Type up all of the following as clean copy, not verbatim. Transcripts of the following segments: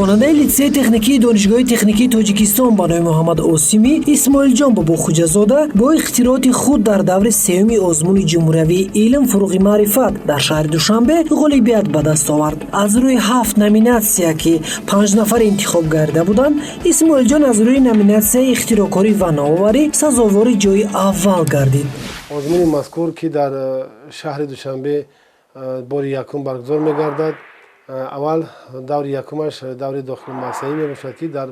Хонандаи литсеи техникии Донишгоҳи техникии Тоҷикистон ба номи Муҳаммад Осимӣ Исмоилҷон Бобохуҷазода бо ихтирооти худ дар даври сеюми озмуни ҷумҳуриявии «Илм фурӯғи маърифат» дар шаҳри Душанбе ғолибият ба даст овард. Аз рӯи ҳафт номинатсия, ки панҷ нафар интихоб гардида буданд, Исмоилҷон аз рӯи номинатсияи ихтироъкорӣ ва навоварӣ сазовори ҷои аввал гардид. Озмуни мазкур, ки дар шаҳри Душанбе бори якум баргузор мегардад, аввал даври якумаш даври дохили муассисаӣ мебошад, ки дар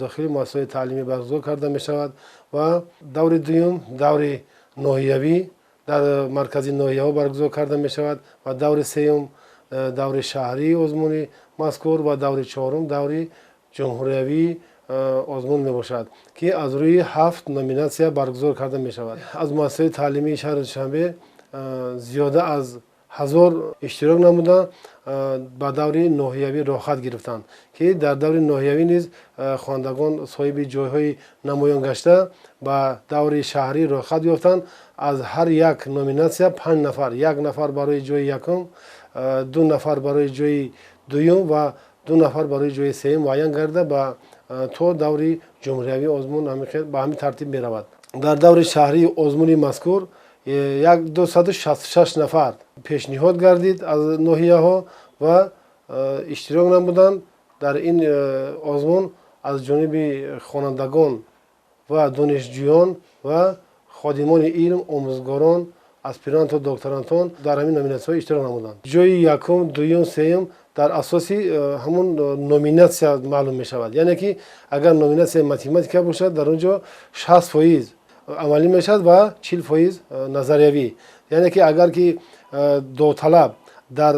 дохили муассисаҳои таълимӣ баргузор карда мешавад, ва даври дуюм даври ноҳиявӣ дар маркази ноҳияҳо баргузор карда мешавад, ва даври сеюм даври шаҳрии озмуни мазкур, ва даври чорум даври ҷумҳуриявии озмун мебошад, ки аз рӯи ҳафт номинатсия баргузор карда мешавад. Аз муассисаҳои таълимии шаҳри Душанбе зиёда аз 1000 иштирок намуда, ба даври ноҳиявӣ роҳхат гирифтанд, ки дар даври ноҳиявӣ низ хонандагон соҳиби ҷойҳои намоён гашта, ба даври шаҳрӣ роҳхат ёфтанд. Аз ҳар як номинатсия панҷ нафар: як нафар барои ҷои якум, ду нафар барои ҷои дуюм ва ду нафар барои ҷои сеюм муайян гарда, ба то даври ҷумҳуриявии озмун ба ҳамин тартиб меравад. Дар даври шаҳрии озмуни мазкур 266 нафар пешниҳод гардид аз ноҳияҳо ва иштирок намуданд. Дар ин озмун аз ҷониби хонандагон ва донишҷӯён ва ходимони илм, омӯзгорон, аспиранту докторантон дар ҳамин номинатсияҳо иштирок намуданд. Ҷои якум, дуюм, сеюм дар асоси ҳамун номинатсия маълум мешавад, яъне ки агар номинатсияи математика бошад, дар он ҷо 60% амалӣ мешавад ва 40% назариявӣ. Яъне ки агар ки довталаб дар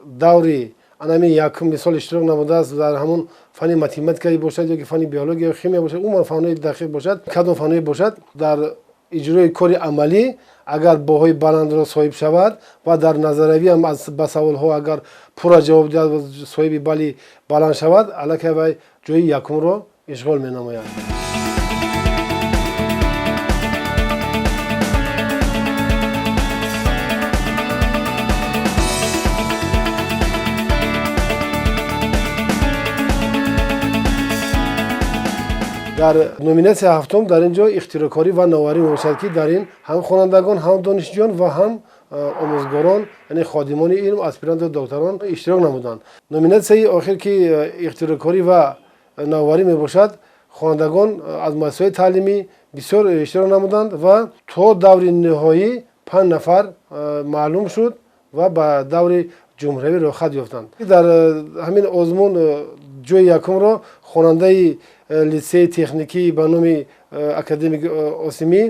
даври анами якум, мисол, иштирок намудааст, дар ҳамун фанни математикаи бошад ё ки фанни биология, химия бошад, умуман фанҳои дақиқ бошад, кадом фанҳое бошад, дар иҷрои кори амалӣ агар баҳои баландро соҳиб шавад ва дар назариявӣ ҳам ба саволҳо агар пурра ҷавоб диҳад ва соҳиби балли баланд шавад, аллакай вай ҷои якумро ишғол менамояд. Дар номинатсияи ҳафтум дар ин ҷо ихтироъкорӣ ва навоварӣ мебошад, ки дар ин ҳам хонандагон, ҳам донишҷӯён ва ҳам омӯзгорон, яъне ходимони илм, аспиранту докторон иштирок намуданд. Номинатсияи охир, ки ихтироъкорӣ ва навоварӣ мебошад, хонандагон аз муассисаҳои таълимӣ бисёр иштирок намуданд ва то даври ниҳоӣ панҷ нафар маълум шуд ва ба даври ҷумҳуриявӣ роҳхат ёфтанд. Дар ҳамин озмун ҷои якумро хонандаи литсеи техникӣ ба номи академик Осимӣ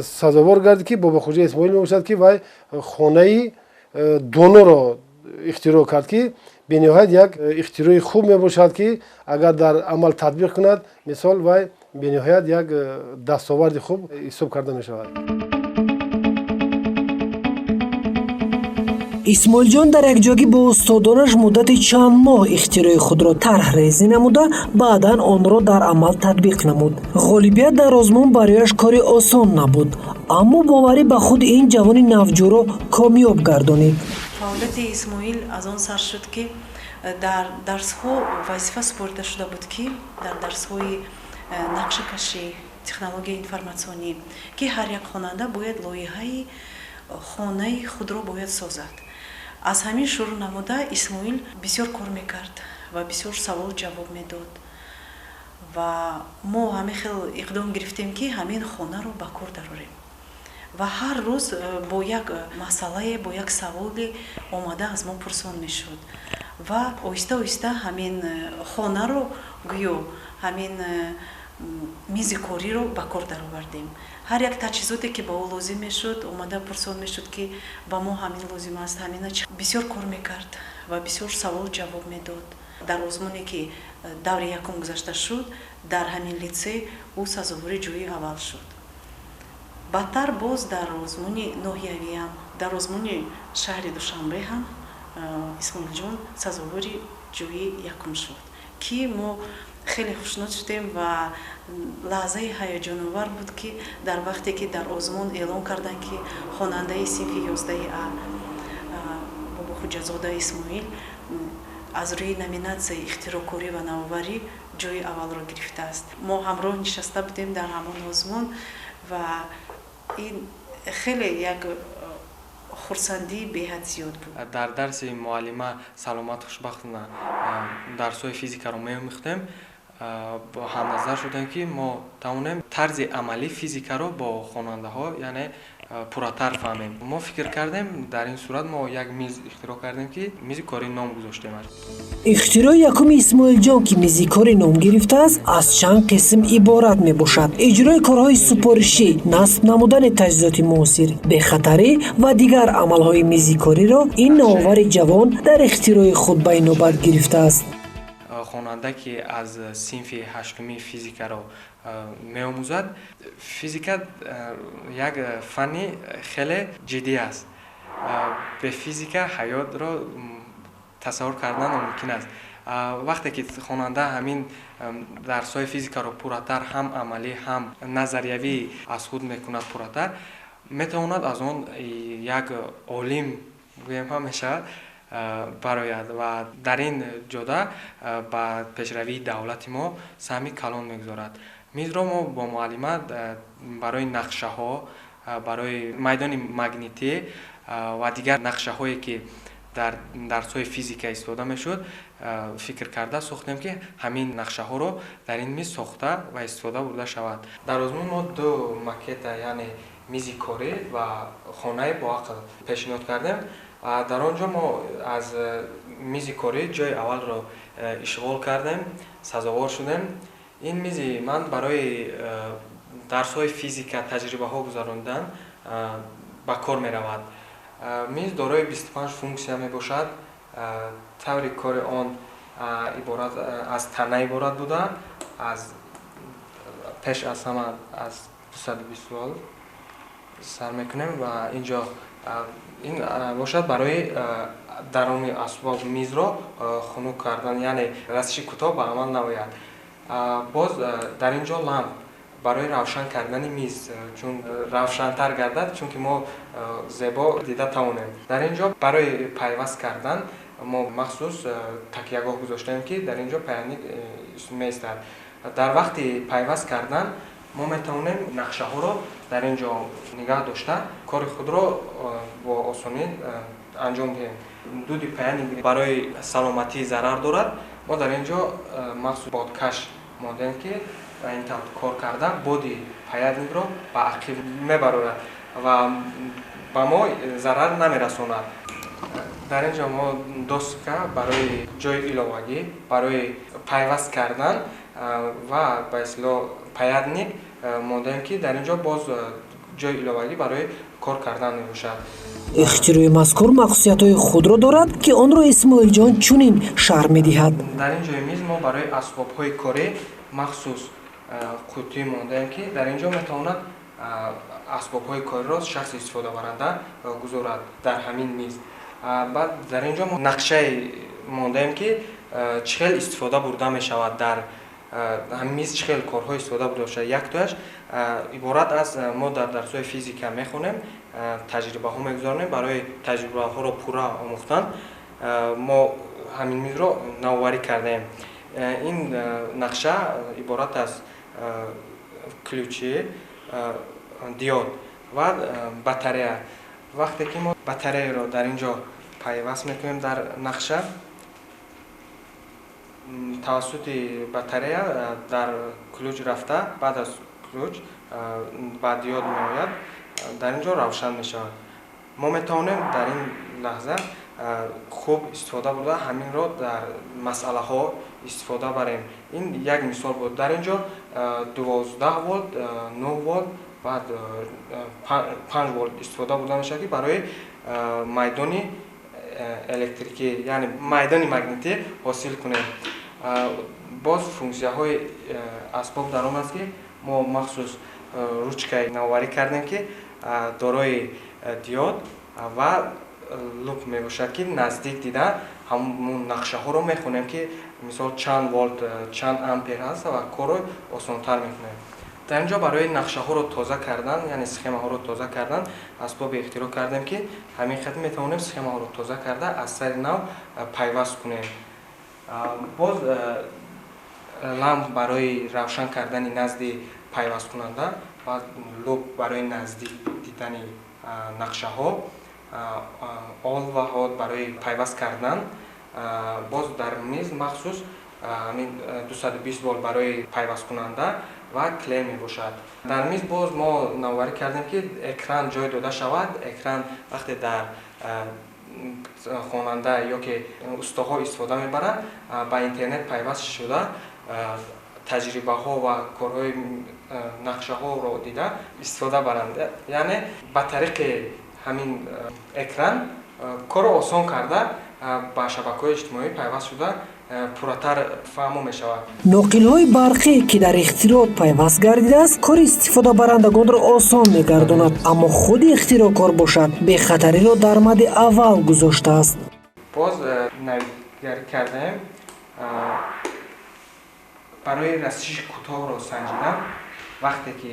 сазовор гардид, ки Бобохуҷа Исмоил мебошад, ки вай хонаи доноро ихтироъ кард, ки бениҳоят як ихтирои хуб мебошад, ки агар дар амал татбиқ кунад, мисол, вай бениҳоят як дастоварди хуб ҳисоб карда мешавад. Исмоилҷон дар якҷоягӣ бо устодонаш муддати чанд моҳ ихтирои худро тарҳрезӣ намуда, баъдан онро дар амал татбиқ намуд. Ғолибият дар озмун барояш кори осон набуд, аммо боварӣ ба худ ин ҷавони навҷӯро комёб гардонид. Фаъолияти Исмоил аз он сар шуд, ки дар дарсҳо вазифа супорида шуда буд, ки дар дарсҳои нақшакашӣ, технологияи информатсионӣ, ки ҳар як хонанда бояд лоиҳаи хонаи худро бояд созад. Аз ҳамин шурӯъ намуда, Исмоил бисёр кор мекард ва бисёр савол ҷавоб медод, ва мо ҳамин хел иқдом гирифтем, ки ҳамин хонаро ба кор дарорем, ва ҳар рӯз бо як масъалае, бо як саволе омада аз мо пурсон мешуд, ва оҳиста оҳиста ҳамин хонаро, гӯё ҳамин мизи кориро ба кор даровардем. Ҳар як таҷҳизоте, ки ба ӯ лозим мешуд, омада пурсон мешуд, ки ба мо ҳамин лозим аст, ҳамина. Бисёр кор мекард ва бисёр савол ҷавоб медод. Дар озмуне, ки даври якум гузашта шуд, дар ҳамин литсей ӯ сазовори ҷои аввал шуд. Баъдтар боз дар озмуни ноҳиявиам, дар озмуни шаҳри Душанбе ҳам Исмоилҷон сазовори ҷои якум шуд, ки мо хеле хушнуд шудем, ва лаҳзаи ҳаяҷоновар буд, ки дар вақте ки дар озмун эълон карданд, ки хонандаи синфи 11 А Бобохуҷазода Исмоил Аз рӯи номинатсияи ихтироъкорӣ ва навоварӣ ҷои аввалро гирифтааст. Мо ҳамроҳ нишаста будем дар ҳамон озмун ва ин хеле як хурсандии беҳад зиёд буд. Дар дарси муаллима Саломат Хушбахтовна дарсҳои физикаро меомӯхтем, ҳамназар шудем, ки мо тавонем тарзи амалии физикаро бо хонандаҳо, яъне пурратар фаҳмем. Мо фикр кардем, дар ин сурат мо як миз ихтироъ кардем, ки мизи корӣ ном гузоштем. Ихтирои якуми Исмоилҷон, ки мизи корӣ ном гирифтааст, аз чанд қисм иборат мебошад: иҷрои корҳои супоришӣ, насб намудани таҷҳизоти муосир, бехатарӣ ва дигар амалҳои мизи кориро ин навовари ҷавон дар ихтирои худ ба инобат гирифтааст. Хонанда, ки аз синфи ҳаштуми физикаро меомӯзад, физика як фанни хеле ҷиддӣ аст. Бе физика ҳаётро тасаввур кардан номумкин аст. Вақте ки хонанда ҳамин дарсҳои физикаро пурратар, ҳам амалӣ, ҳам назариявӣ аз худ мекунад, пурратар метавонад аз он як олим, гӯем ҳам мешавад, барояд ва дар ин ҷода ба пешравии давлати мо саҳми калон мегузорад. Мизро мо бо муаллима барои нақшаҳо, барои майдони магнитӣ ва дигар нақшаҳое, ки дар дарсҳои физика истифода мешуд, фикр карда сохтем, ки ҳамин нақшаҳоро дар ин миз сохта ва истифода бурда шавад. Дар озмун мо ду макета, яъне мизи корӣ ва хонаи боақл пешниҳод кардем. Дар он ҷо мо аз мизи корӣ ҷои аввалро ишғол кардем, сазовор шудем. Ин мизи ман барои дарсҳои физика, таҷрибаҳо гузарондан ба кор меравад. Миз дорои 25 функсия мебошад. Таври кори он иборат аз тана иборат буда, аз пеш аз ҳама аз 220 волт сар мекунем ва инҷо ин бошад барои даруни асбоб мизро хунук кардан, яъне расиши кӯтоҳ ба амал наояд. Боз дар ин ҷо ламп барои равшан кардани миз, чун равшантар гардад, чунки мо зебо дида тавонем. Дар ин ҷо барои пайваст кардан мо махсус такягоҳ гузоштаем, ки дар ин ҷо паянник меистад. Дар вақти пайваст кардан мо метавонем нақшаҳоро дар ин ҷо нигаҳ дошта, кори худро бо осонӣ анҷом диҳем. Дуди паянник барои саломатӣ зарар дорад. Мо дар ин ҷо махсус бодкаш мондем, ки ин тавр кор карда, боди паянникро ба ақиб мебарорад ва ба мо зарар намерасонад. Дар ин ҷо мо доска барои ҷои иловагӣ, барои пайваст кардан ва ба истилоҳ паядник мондаем, ки дар ин ҷо боз ҷои иловагӣ барои кор кардан мебошад. Ихтирои мазкур махсусиятҳои худро дорад, ки онро Исмоилҷон чунин шарҳ медиҳад. Дар ин ҷои миз мо барои асбобҳои корӣ махсус қуттӣ мондаем, ки дар ин ҷо метавонад асбобҳои кориро шахси истифодабаранда гузорад дар ҳамин миз. Баъд дар ин ҷо мо нақшае мондаем, ки чӣ хел истифода бурда мешавад дар ҳамин миз, чӣ хел корҳо истифода бурда мешавад. Яктояш иборат аз мо дар дарсҳои физика мехонем, таҷрибаҳо мегузаронем. Барои таҷрибаҳоро пурра омӯхтан мо ҳамин мизро навоварӣ кардаем. Ин нақша иборат аз ключи, диод ва батарея. Вақте ки мо батареяро дар ин ҷо пайваст мекунем, дар нақша тавассути батарея дар ключ рафта, баъд аз ключ ба диод меояд, дар ин ҷо равшан мешавад. Мо метавонем дар ин лаҳза хуб истифода бурда, ҳаминро дар масъалаҳо истифода барем. Ин як мисол буд. Дар ин ҷо 12 волт, 9 волт, баъд 5 волт истифода бурда мешавад, ки барои майдони электрикӣ, яъне майдони магнитӣ ҳосил кунем. Боз функсияҳои асбоб дар он аст, ки мо махсус ручкаи навоварӣ кардем, ки дорои диод ва луп мебошад, ки наздик дида ҳамун нақшаҳоро мехонем, ки мисол чанд волт, чанд ампер ҳаст, ва корро осонтар мекунем. Дар ин ҷо барои нақшаҳоро тоза кардан, яъне схемаҳоро тоза кардан, асбоби ихтироъ кардем, ки ҳамин хел метавонем схемаҳоро тоза карда, аз сари нав пайваст кунем. Боз ламп барои равшан кардани назди пайвасткунанда ва луб барои наздик дидани нақшаҳо, ол ва ҳод барои пайваст кардан. Боз дар миз махсус 220 вольт барои пайвасткунанда ва клем мебошад. Дар миз боз мо навоварӣ кардем, ки экран ҷой дода шавад. Экран вақте дар хонанда ё ки устоҳо истифода мебаранд, ба интернет пайваст шуда таҷрибаҳо ва корҳои нақшаҳоро дида истифода баранд. Яъне ба тариқи ҳамин экран корро осон карда ба шабакаҳои иҷтимоӣ пайваст шуда пурратар фаҳмо мешавад. Ноқилҳои барқӣ, ки дар ихтироот пайваст гардидааст, кори истифодабарандагонро осон мегардонад, аммо худи ихтироъкор бошад, бехатариро дар мадди аввал гузоштааст. Боз навигарӣ кардаем барои расиши кӯтоҳро санҷидан. Вақте ки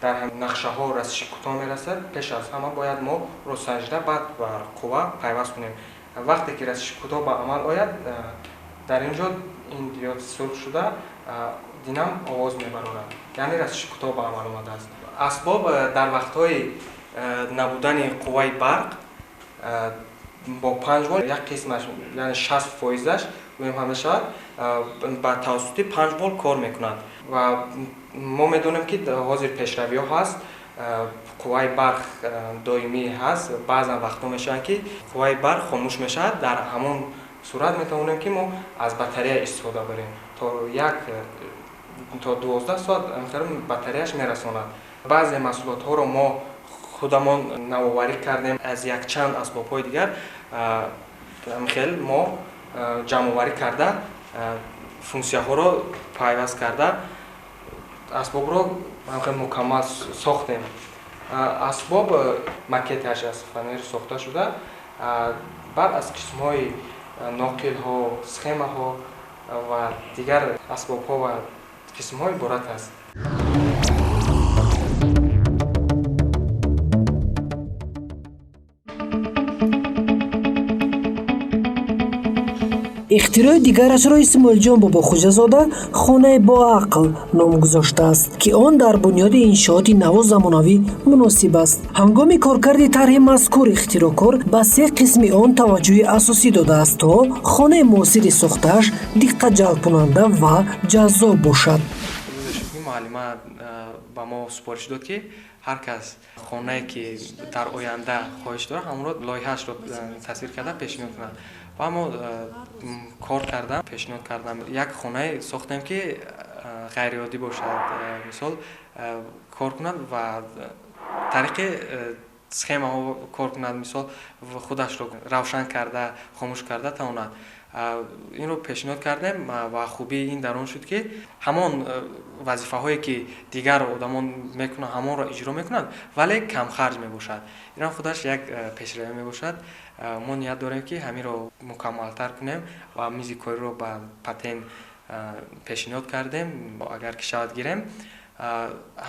дар нақшаҳо расиши кӯтоҳ мерасад, пеш аз ҳама бояд мо ро санҷида, баъд бар қувва пайваст кунем. Вақте ки расиши кӯтоҳ ба амал ояд, дар ин ҷо ин диод сурх шуда, динам овоз мебарорад, яъне расиши кӯтоҳ ба амал омадааст. Асбоб дар вақтҳои набудани қувваи барқ бо 5 вольт як қисмаш, яъне 60%-аш гӯем ҳам мешавад, ба тавассути 5 вольт кор мекунад. Ва мо медонем, ки ҳозир пешравиҳо ҳаст, қувваи барқ доимӣ ҳаст. Баъзан вақтҳо мешавад, ки қувваи барқ хомӯш мешавад. Дар ҳамон сурат метавонем, ки мо аз батарея истифода барем, то 12 соат батареяш мерасонад. Баъзе маҳсулотҳоро мо худамон навоварӣ кардем, аз якчанд асбобҳои дигар хел мо ҷамъоварӣ карда, функсияҳоро пайваст карда, асбобро мукаммал сохтем. Асбоб макеташ аз фанер сохта шуда, баъд аз қисмҳои ноқилҳо, схемаҳо ва дигар асбобҳо ва қисмҳо иборат аст. Ихтирои дигарашро Исмоилҷон Бобохӯҷазода хонаи боақл ном гузоштааст, ки он дар бунёди иншооти наву замонавӣ муносиб аст. Ҳангоми коркарди тарҳи мазкур ихтироъкор ба се қисми он таваҷҷӯҳи асосӣ додааст, то хонаи муосири сохтааш диққатҷалбкунанда ва ҷаззоб бошад. Муаллима ба мо супориш дод, ки ҳар кас хонае, ки дар оянда хоҳиш дорад, ҳамонро лоиҳаашро тасвир карда пешниҳод кунад. Ва мо кор кардам, пешниҳод кардам, як хонае сохтем, ки ғайриоддӣ бошад, мисол кор кунад ва тариқи схемаҳо кор кунад, мисол худашро равшан карда, хомӯш карда тавонад. Инро пешниҳод кардем ва хубии ин дар он шуд, ки ҳамон вазифаҳое, ки дигар одамон мекунанд, ҳамонро иҷро мекунанд, вале камхарҷ мебошад. Инам худаш як пешравӣ мебошад. Мо ният дорем, ки ҳаминро мукаммалтар кунем ва мизи кориро ба патент пешниҳод кардем. Агар ки шавад, гирем,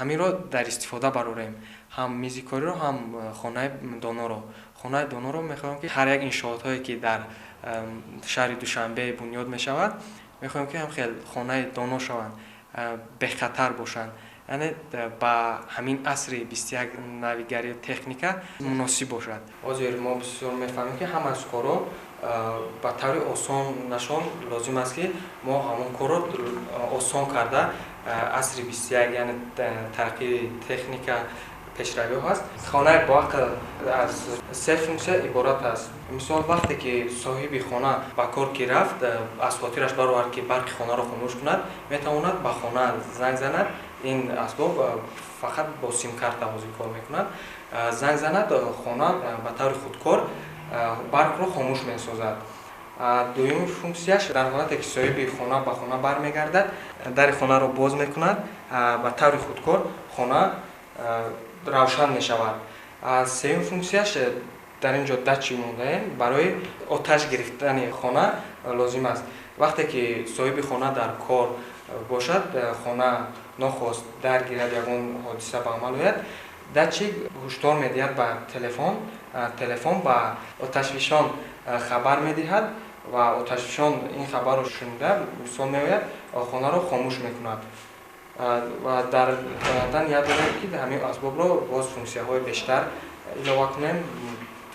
ҳаминро дар истифода барорем, ҳам мизи кориро, ҳам хонаи доноро. Хонаи доноро мехоҳем, ки ҳар як иншоотҳое, ки дар шаҳри Душанбе бунёд мешавад, мехоҳем, ки ҳам хел хонаи доно шаванд, бехатар бошанд, яъне ба ҳамин асри 21 навигарию техника муносиб бошад. Ҳозир мо бисёр мефаҳмем, ки ҳама аз корҳо ба таври осон нашон лозим аст, ки мо ҳамон корро осон карда, асри 21, яъне тараққии техника, пешравиҳо ҳаст. Хонаи боақл аз се функсия иборат аст. Мисол, вақте ки соҳиби хона ба кор ки рафт, аз хотираш баровард, ки барқи хонаро хомӯш кунад, метавонад ба хона занг занад. Ин асбоб фақат бо симкарта ҳозир кор мекунад. Занг занад, хона ба таври худкор барқро хомӯш месозад. Дуюми функсияш: дар ҳолате ки соҳиби хона ба хона бармегардад, дари хонаро боз мекунад, ба таври худкор хона равшан мешавад. Сеюм функсияш: дар ин ҷо датчик мондаем, барои оташ гирифтани хона лозим аст. Вақте ки соҳиби хона дар кор бошад, хона нохост дар гирад, ягон ҳодиса ба амал ояд, датчик ҳушдор медиҳад ба телефон, телефон ба оташфишон хабар медиҳад. Ва оташфишон ин хабарро шунида, мисол меояд, хонаро хомӯш мекунад. Ва дар оянда ният дорем, ки ҳамин асбобро боз функсияҳои бештар илова кунем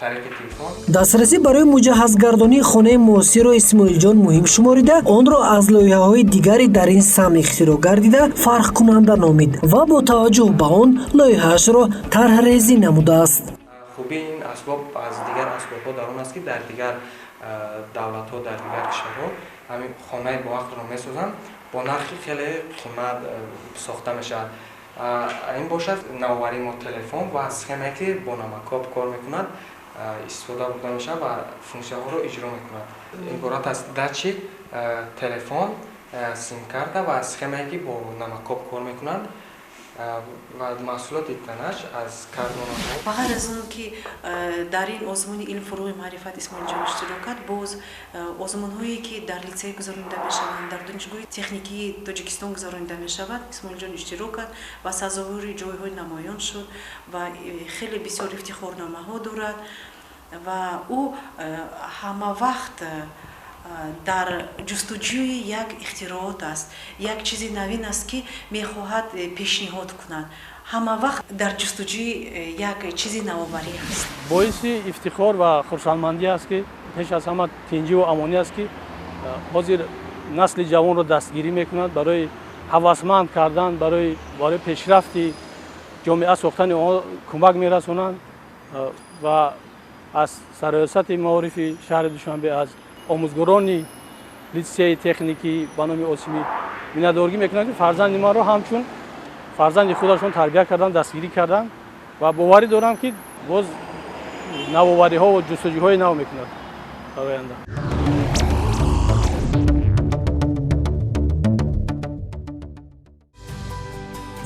тариқи телефон. Дастрасӣ барои муҷаҳҳазгардонии хонаи муосирро Исмоилҷон муҳим шуморида, онро аз лоиҳаҳои дигари дар ин самт ихтироъ гардида фарқкунанда номид ва бо таваҷҷӯҳ ба он лоиҳаашро тарҳрезӣ намудааст. Хубии ин асбоб аз дигар асбобҳо дар он аст, ки дар дигар давлатҳо, дар дигар кишварҳо ҳамин хонаи бовақтро месозанд, бо нархи хеле қимат сохта мешавад. Ин бошад, навоварии мо телефон ва схемае, ки бо намакоб кор мекунад, истифода бурда мешавад ва функсияҳоро иҷро мекунад. Иборат аз датчик, телефон, симкарта ва схемае, ки бо намакоб кор мекунад, ва маҳсулоти танаш аз картонаҳо. Ба ғайр аз он ки дар ин озмуни «Илм фурӯғи маърифат» Исмоилҷон иштирок кард, боз озмунҳое, ки дар литсей гузаронида мешаванд, дар Донишгоҳи техникии Тоҷикистон гузаронида мешавад, Исмоилҷон иштирок кард ва сазовори ҷойҳои намоён шуд ва хеле бисёр ифтихорномаҳо дорад. Ва ӯ ҳама вақт дар ҷустуҷӯи як ихтироот аст, як чизи навин аст, ки мехоҳад пешниҳод кунад. Ҳама вақт дар ҷустуҷӯи як чизи навоварӣ аст. Боиси ифтихор ва хурсандмандӣ аст, ки пеш аз ҳама тинҷиву амонӣ аст, ки ҳозир насли ҷавонро дастгирӣ мекунад, барои ҳавасманд кардан, барои пешрафти ҷомеа сохтани онҳо кӯмак мерасонанд. Ва аз сарриёсати маорифи шаҳри Душанбе, аз омӯзгорони литсеи техникӣ ба номи Осимӣ миннатдоргӣ мекунанд, ки фарзанди манро ҳамчун фарзанди худашон тарбия кардан, дастгирӣ карданд, ва боварӣ дорам, ки боз навовариҳо ва ҷустуҷӯҳои нав мекунад дар оянда.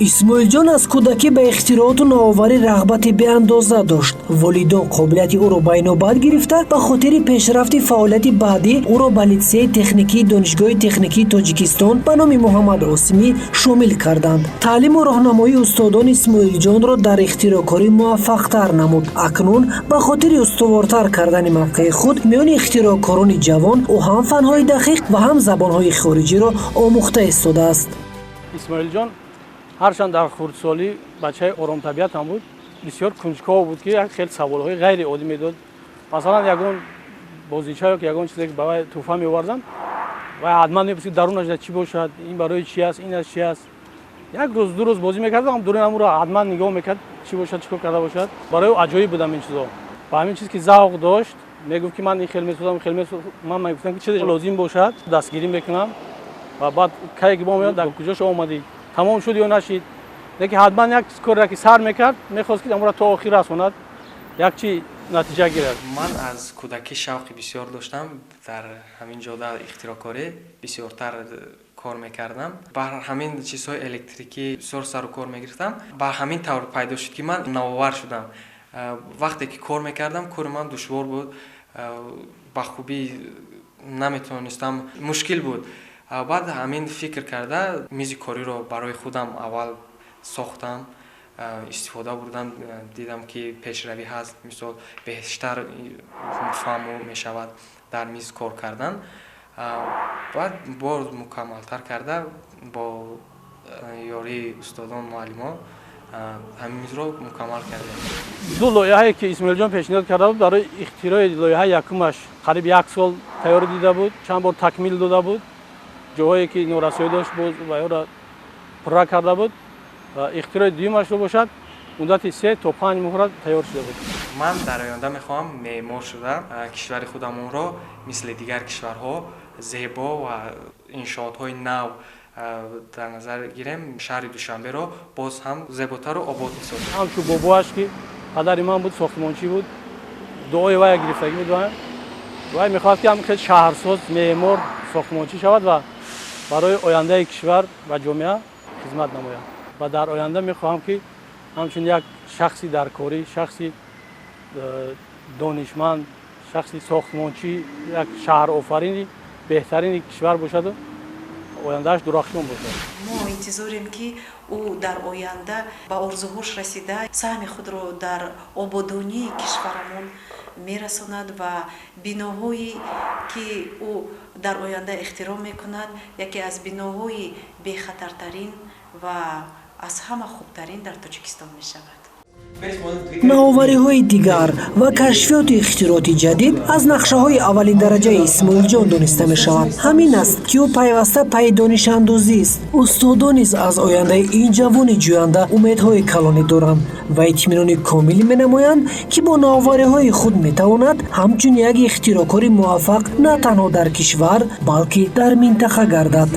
Исмоилҷон аз кӯдакӣ ба ихтирооту навоварӣ рағбати беандоза дошт. Волидон қобилияти ӯро ба инобат гирифта, ба хотири пешрафти фаъолияти баъдӣ ӯро ба литсеи техникии Донишгоҳи техникии Тоҷикистон ба номи Муҳаммад Осимӣ шомил карданд. Таълиму роҳнамоии устодон Исмоилҷонро дар ихтироъкорӣ муваффақтар намуд. Акнун ба хотири устувортар кардани мавқеи худ миёни ихтироъкорони ҷавон, ӯ ҳам фанҳои дақиқ ва ҳам забонҳои хориҷиро омӯхта истодааст. Исмоилҷон ҳарчанд дар хурдсолӣ бачаи оромтабиат ҳам буд, бисёр кунҷков буд, ки як хел саволҳои ғайриоддӣ медод. Масалан, ягон бозича ё ягон чизе ба вай тӯҳфа меоварданд, вай ҳатман мепурсид, дарунаш чӣ бошад, ин барои чи аст, ин аз чи аст. Як рӯз, 2 рӯз бозӣ мекард, ам дуруни амуро ҳатман нигоҳ мекард, чӣ бошад, чӣ кор карда бошад. Барои ӯ аҷоиб будам ин чизо. Ба ҳамин чиз ки завқ дошт, мегуфт, ки ман ин хел месозам, хел месозам. Ман мегуфтам, ки чизе лозим бошад, дастгирӣ мекунам. Ва баъд кае ки бо меояд, дар куҷош омадӣ, тамом шуд ё нашид, лекин ҳатман як коре ки сар мекард, мехост, ки амро то охир расонад, як чи натиҷа гирад. Ман аз кӯдакӣ шавқи бисёр доштам, дар ҳамин ҷода ихтироъкорӣ бисёртар кор мекардам, ба ҳамин чизҳои электрикӣ бисёр сару кор мегирифтам. Ба ҳамин тавр пайдо шуд, ки ман навовар шудам. Вақте ки кор мекардам, кори ман душвор буд, ба хубӣ наметавонистам, мушкил буд. Баъд ҳамин фикр карда, мизи кориро барои худам аввал сохтам, истифода бурдам, дидам, ки пешравӣ ҳаст, мисол, бештар фаҳмо мешавад дар миз кор кардан. Баъд боз мукаммалтар карда, бо ёрии устодон, муаллимон ҳамин мизро мукаммал кардем. Ду лоиҳае, ки Исмоилҷон пешниҳод карда буд, барои ихтирои лоиҳаи якумаш қариб як сол тайёрӣ дида буд, чанд бор такмил дода буд, ҷоҳое ки норасоӣ дошт, боз вайҳоро пурра карда буд. Ихтирои дуюмашро бошад, муддати 3 то 5 моҳра тайёр шуда буд. Ман дар оянда мехоҳам меъмор шуда, кишвари худамонро мисли дигар кишварҳо зебо ва иншоотҳои нав дар назар гирем, шаҳри Душанберо боз ҳам зеботару обод бисозем. Ҳамчун бобоаш, ки падари ман буд, сохтмончӣ буд, дуои вая гирифтагӣ буд, вай мехоҳад, ки ҳам хел шаҳрсоз, меъмор, сохтмончӣ шавад ва барои ояндаи кишвар ва ҷомеа хизмат намояд. Ва дар оянда мехоҳам, ки ҳамчун як шахси даркорӣ, шахси донишманд, шахси сохтмончӣ, як шаҳрофарини беҳтарини кишвар бошаду ояндааш дурахшон бошад. Мо интизорем, ки ӯ дар оянда ба орзуҳош расида, саҳми худро дар ободонии кишварамон мерасонад ва биноҳои Ки ӯ дар оянда ихтироъ мекунад, яке аз биноҳои бехатартарин ва аз ҳама хубтарин дар Тоҷикистон мешавад. Навовариҳои дигар ва кашфиёту ихтирооти ҷадид аз нақшаҳои аввалиндараҷаи Исмоилҷон дониста мешаванд. Ҳамин аст, ки ӯ пайваста пайи донишандозист. Устодон низ аз ояндаи ин ҷавони ҷӯянда умедҳои калонӣ доранд ва итминони комил менамоянд, ки бо навовариҳои худ метавонад ҳамчун як ихтироъкори муваффақ на танҳо дар кишвар, балки дар минтақа гардад.